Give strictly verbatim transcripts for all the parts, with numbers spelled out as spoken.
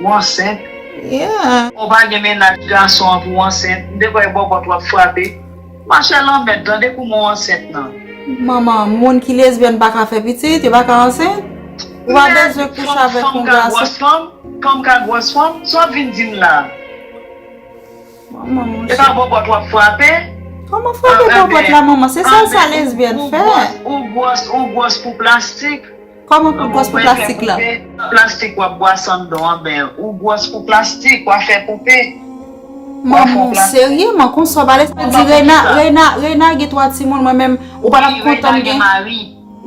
Ou ansent? Yeah. Ou pa gen mennaj gason an pou w ansent. M te kwè bòbòt w ap frape. Machè lanmèd, tande kouman w ansent nan. Manman, moun ki lesbyèn pa ka fè pitit, yo pa ka ansent. Ou pa bezwen kouche avèk yon gason. Fanm ka gwòs fanm, fanm ka gwòs fanm. Sa w ap vin di m la? Manman, E pa bòbòt w ap frape. Kòman frape bòbòt la, manman? Se sèl sa lesbyèn fè. Ou gwòs, ou gwòs pou plastik. Kòman pou gwòs pou plastik la? Plastik w ap bwase anndan w, anben, ou gwòs pou plastik, w a fè koupe. Manman, serye, man, konsa w pale, sa vle di Reina, Reina, Reina gen twa timoun, mwen menm, ou pa t ap kontan m gen. Mari.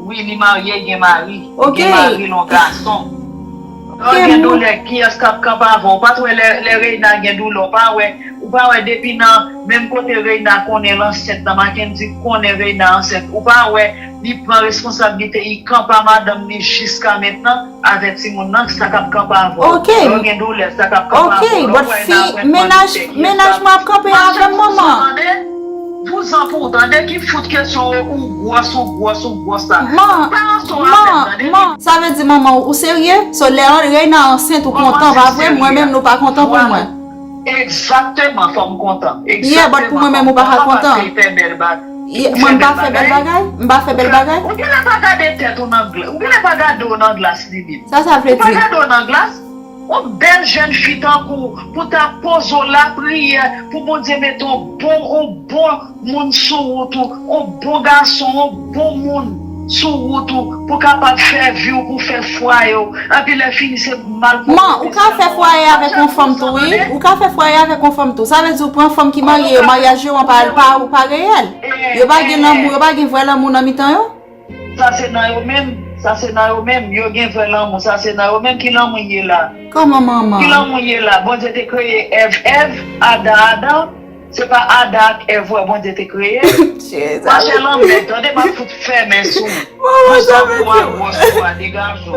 Wi, li marye, gen mari. Gen mari, l on gason. Lè w gen doulè, kiyès k ap kanpe avè w? Ou pa t wè lè, lè Reina gen doulè, ou pa wè, ou pa wè depi nan menm kote Reina konnen l ansent nan, Mackendy konnen Reina ansent, ou pa wè li pran responsablite, li kanpe a madanm li jiska mentnan avè timoun nan, sa k ap kanpe avè w? Lè w gen doulè, sa k ap kanpe avè w? Lè w wè Reina ap pran doulè, kiyès k ap... Mennaj mwen ap kanpe avè m, manman. Vouzan pou ou tande ki fout kesyon ou gwòs, ou gwòs, ou gwòs la. Man, man, man. Sa vle di manman ou serye? So lè Reina ansent ou kontan, pa vre? Mwen menm nou pa kontan pou mwen. Egzakteman, fò m kontan. Yeah, but pou mwen menm ou pa ka kontan. Fè bèl bagay. Mwen m pa fè bèl bagay? M pa fè bèl bagay? Ou genlè pa gade tèt ou nan glas. Ou genlè pa gade w nan glas li menm. Sa sa vle Ou pa di? Gade w nan glas. Yon bèl jèn fi tankou w, pou ta poze w lapriyè, pou Bondye mete yon bon, yon bon moun sou wout ou, yon bon gason, yon bon moun sou wout ou, pou kapab fè vi w, pou fè fwaye w. Epi lè fini se mal pou... Man, ou ka fè fwaye avèk yon fanm tou, wi. Ou ka fè fwaye avèk yon fanm tou. Sa vle di ou pran fanm ki marye yo, maryaj yo an pa, pa, pa reyèl. Yo pa gen lanmou, yo pa gen vrè lanmou nan mitan yo. Sa se nan yo menm, sa se nan yo menm, yo gen vrè lanmou, sa se nan yo menm. Ki lanmou ye la? Kòman manman? Ki lanmou ye la? Bondye te kreye Èv, Èv, Adan, Adan. Se pa Adan ak Èv wè Bondye te kreye? Mache lanmèd, tande m ap fout fèmen sou ou. Pou zanmi w a gwòs ou a, degaje w.